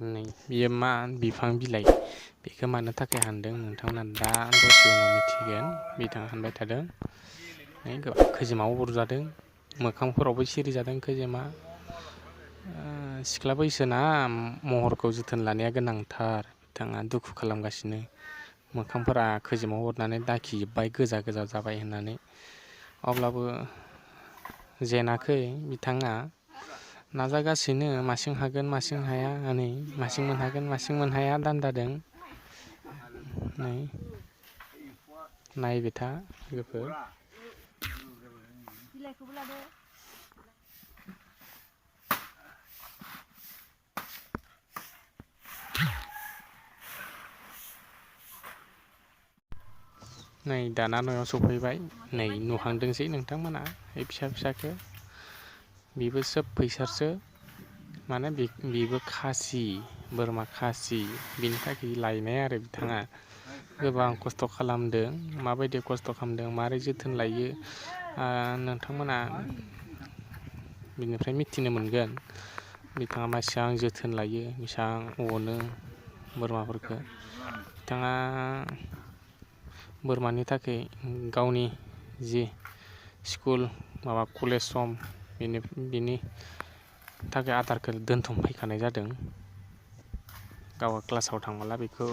नै बियो मा बिफां बिलाइ बेखौ मानो थाखाय हानदों नोंथांमोना दा दसे उनाव मिथिगोन बिथाङा हानबाय थादों खैजोमा अरजादों मोखांफोरावबो सिरि जादों खैजोमा सिख्ला बैसोना महरखौ जोथोन लानाया गोनांथार बिथाङा दुखु खालामगासिनो मोखांफोरा खैजोमा अरनानै दाखिजोब्बाय गोजा गोजा जाबाय होननानै अब्लाबो जेनाखै बिथाङा नाजागासिनो मासिं हागोन मासिं हाया नै मासिं मोनहागोन मासिं मोनहाया दान्दादों नै नायबाय था लोगोफोर बिलाइखौबो लादो नै दाना न'आव सफैबाय नै नुहांदोंसै नोंथांमोना बे फिसा फिसाखौ बेबो सोब फैसासो माने बेबो खासि बोरमा खासि बिनि थाखाय लायनाय आरो बिथाङा गोबां खस्थ' खालामदों माबायदि खस्थ' खालामदों मारै जोथोन लायो नोंथांमोना बिनिफ्राय मिथिनो मोनगोन बिथाङा बेसेबां जोथोन लायो बेसेबां अनो बोरमाफोरखौ बिथाङा बोरमानि थाखाय गावनि जि स्कुल माबा कलेज सम बिनि थाखाय आदारखौ दोनथुमफैखानाय जादों गावहा क्लासाव थांबोला बेखौ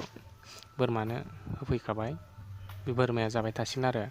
बोरमानो होफैखाबाय बे बोरमाया जाबाय थासिगोन आरो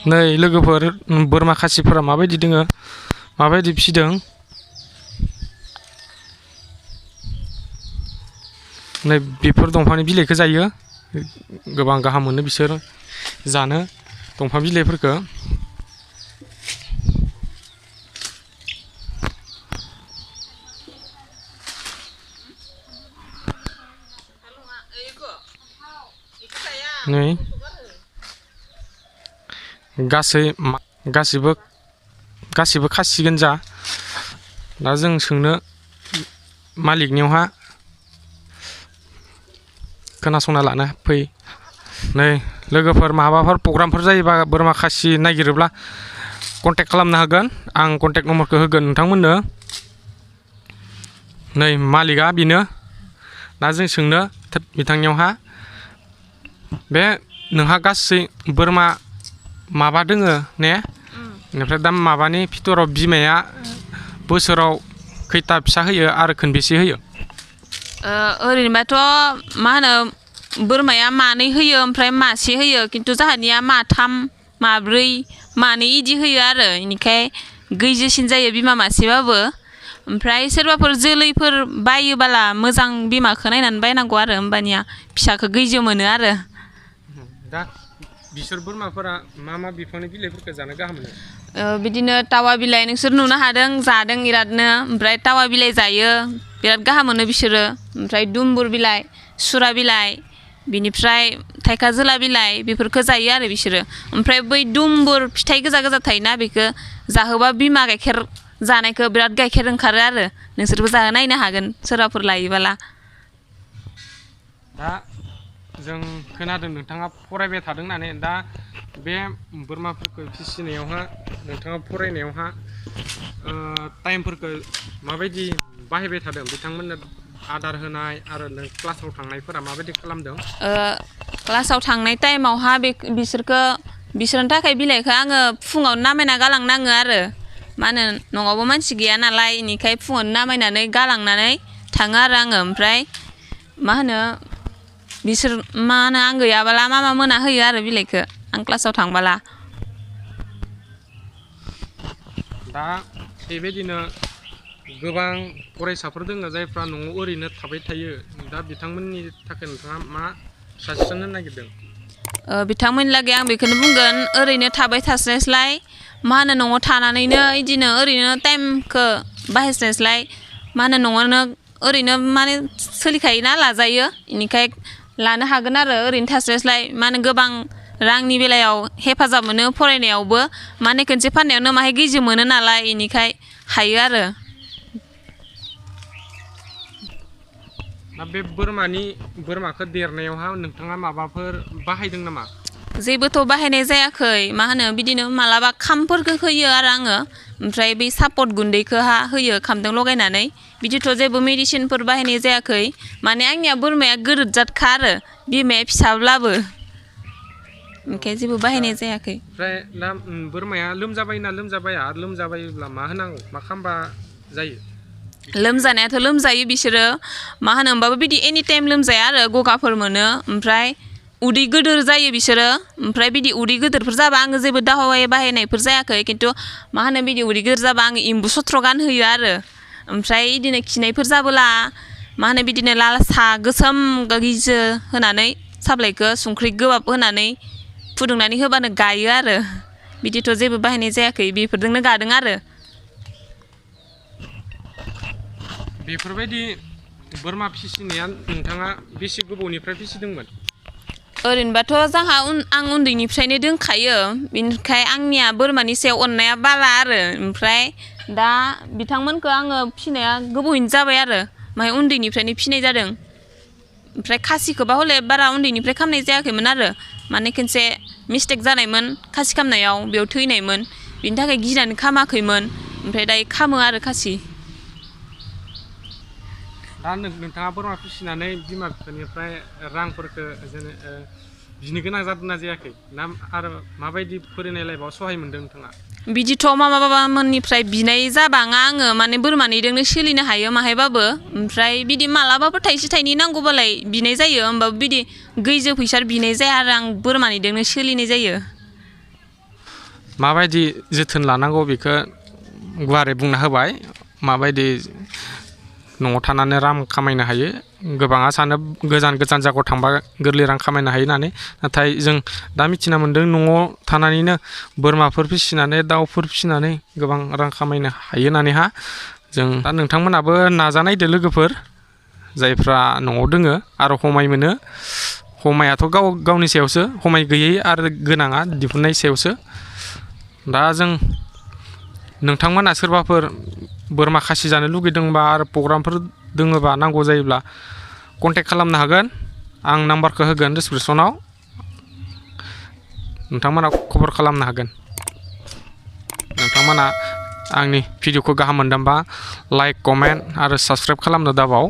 नै लोगोफोर बोरमा खासिफोरा माबायदि दोङो माबायदि फिसिदों नै बेफोर दंफांनि बिलाइखौ जायो गोबां गाहाम मोनो बिसोर जानो दंफां बिलाइफोरखौ नै गासैबो खासिगोन जा दा जों सोंनो मालिकनियावहा खोनासंना लानो फै नै लोगोफोर माबाफोर प्रग्रामफोर जायोबा बोरमा खासि नागिरोब्ला कन्टेक्ट खालामनो हागोन आं कन्टेक्ट नम्बरखौ होगोन नोंथांमोननो नै मालिकआ बेनो दा जों सोंनो बिथांनियावहा बे नोंहा गासै बोरमा माबा दोङो ने बेनिफ्राय दा माबानि फिथराव बिमाया बोसोराव खैथा फिसा होयो आरो खनबेसे होयो ओरैनोबाथ' मा होनो बोरमाया मानै होयो ओमफ्राय मासे होयो खिन्थु जाहानिया माथाम माब्रै मानै इदि होयो आरो इनिखाय गैजोसिन जायो बिमा मासेबाबो ओमफ्राय सोरबाफोर जोलैफोर बायोबोला मोजां बिमाखौ नायनानै बायनांगौ आरो होमबानिया फिसाखौ गैजो मोनो आरो दा बिसोर बोरमाफोरा मा बिफांनि बिलाइफोरखौ जानो गाहाम मोनो? बिदिनो टावा बिलाइ नोंसोर नुनो हादों जादों बिरादनो ओमफ्राय टावा बिलाइ जायो बिराद गाहाम मोनो बिसोरो ओमफ्राय दुम्बुर बिलाइ सुरा बिलाइ बिनिफ्राय थाइखाजोला बिलाइ बेफोरखौ जायो आरो बिसोरो ओमफ्राय बै दुम्बुर फिथाइ गोजा गोजा थायोना बेखौ जाहोबा बिमा गाइखेर जानायखौ बिराद गाइखेर ओंखारो आरो नोंसोरबो जाहो नायनो हागोन सोरबाफोर लायोबोला। दा जों खोनादों नोंथाङा फरायबाय थादों होननानै दा बे बोरमाफोरखौ फिसिनायावहा नोंथाङा फरायनायावहा टाइमफोरखौ माबायदि बाहायबाय थादों बिथांमोननो आदार होनाय आरो नों क्लासाव थांनायफोरा माबायदि खालामदों? क्लासाव थांनाय टाइमावहा बिसोरनि थाखाय बिलाइखौ आङो फुङाव नामायना गालांनाङो आरो मा होनो न'आवबो मानसि गैया नालाय बेनिखाय फुङाव नामायनानै गालांनानै थाङो आरो आङो ओमफ्राय मा होनो बिसोर मा होनो आं गैयाबोला मामा मोना होयो आरो बिलाइखौ आं क्लासाव थांबोला। दा बेबायदिनो गोबां फरायसाफोर दङ जायफ्रा न'आव ओरैनो थाबाय थायो दा बिथांमोननि थाखाय नोंथाङा मा साजेसन होनो नागिरदों? बिथांमोननि लागै आं बेखौनो बुंगोन ओरैनो थाबाय थास्लायस्लाय मा होनो न'आव थानानैनो बिदिनो ओरैनो टाइमखौ बाहायस्लायस्लाय मा होनो न'आवनो ओरैनो माने सोलिखायोना लाजायो बेनिखाय लानो हागोन आरो ओरैनो थास्लायस्लाय मा होनो गोबां रांनि बेलायाव हेफाजाब मोनो फरायनायावबो माने खनसे फाननायावनो माहाय गिजि मोनो नालाय बेनिखाय हायो आरो। दा बे बोरमाखौ देरनायावहा नोंथाङा माबाफोर बाहायदों नामा? जेबोथ' बाहायनाय जायाखै मा होनो बिदिनो मालाबा खामफोरखौ होयो आरो आङो ओमफ्राय बै सापट गुन्दैखौ होयो खामजों लगायनानै बिदिथ' जेबो मेडिसिनफोर बाहायनाय जायाखै माने आंनिया बोरमाया गोदोर जादखा आरो बिमाया फिसाब्लाबो ओंखाय जेबो बाहायनाय जायाखै। ओमफ्राय दा बोरमाया लोमजाबायना लोमजाबाया आरो लोमजाबायोब्ला मा होनांगौ मा खालामबा जायो? लोमजानायाथ' लोमजायो बिसोरो मा होनो होमबाबो बिदि एनि टाइम लोमजाया आरो गगाफोर मोनो ओमफ्राय उदै गोदोर जायो बिसोरो ओमफ्राय बिदि उदै गोदोरफोर जाबा आङो जेबो दावाइ बाहायनायफोर जायाखै खिन्थु मा होनो बिदि उदै गोदोर जाबा आङो एम्बु सथ्र गानहोयो आरो ओमफ्राय बिदिनो खिनायफोर जाबोला मा होनो बिदिनो लाल साहा गोसोम गिजो होनानै साब्लाइखौ संख्रि गोबाब होनानै फुदुंनानै होबानो गायो आरो बिदिथ' जेबो बाहायनाय जायाखै बेफोरजोंनो गादों आरो। बेफोरबायदि बोरमा फिसिनाया नोंथाङा बेसे गोबावनिफ्राय फिसिदोंमोन? ओरैनोबाथ' जोंहा आं उन्दैनिफ्रायनो दोनखायो बेनिखाय आंनिया बोरमानि सायाव अननाया बारा आरो ओमफ्राय दा बिथांमोनखौ आङो फिसिनाया गोबावैनो जाबाय आरो माहाय उन्दैनिफ्रायनो फिसिनाय जादों ओमफ्राय खासिखौबा हले बारा उन्दैनिफ्राय खालामनाय जायाखैमोन आरो माने खनसे मिस्टेक जानायमोन खासि खालामनायाव बेयाव थैनायमोन बिनि थाखाय गिनानै खामाखैमोन ओमफ्राय दायो खामो आरो खासि। दा नोंथाङा बोरमा फिसिनानै बिमा बिफानिफ्राय रांफोरखौ बिनो गोनां जादोंना जायाखै ना आरो माबायदि फरायनाय लाइफआव सहाय मोनदों नोंथाङा? बिदिथ' मामा बाबामोननिफ्राय बिनाय जाबाङा आङो माने बोरमानिजोंनो सोलिनो हायो माहायबाबो ओमफ्राय बिदि मालाबाबो थाइसे थाइनै नांगौबालाय बिनाय जायो होमबाबो बिदि गैजो फैसा बिनाय जाया आरो आं बोरमानिजोंनो सोलिनाय जायो। माबायदि जोथोन लानांगौ बेखौ गुवारै बुंना होबाय माबायदि न'आव थानानै रां खामायनो हायो गोबाङा सानो गोजान गोजान जायगायाव थांबा गोरलै रां खामायनो हायो होननानै नाथाय जों दा मिथिना मोन्दों न'आव थानानैनो बोरमाफोर फिसिनानै दाउफोर फिसिनानै गोबां रां खामायनो हायो होननानैहा जों दा नोंथांमोनाबो नाजानायदो लोगोफोर जायफ्रा न'आव दोङो आरो हमाय मोनो हमायाथ' गावनि सायावसो हमाय गैयै आरो गोनाङा दिहुननाय सायावसो दा जों नोंथांमोना सोरबाफोर बोरमा खासि जानो लुगैदोंबा आरो प्रग्रामफोर दोङोबा नांगौ जायोब्ला कन्टेक्ट खालामनो हागोन आं नाम्बारखौ होगोन डिसक्रिपसनाव नोंथांमोना खबर खालामनो हागोन। नोंथांमोना आंनि भिडिअखौ गाहाम मोनदोंबा लाइक कमेन्ट आरो साबस्क्राइब खालामनो दाबाव।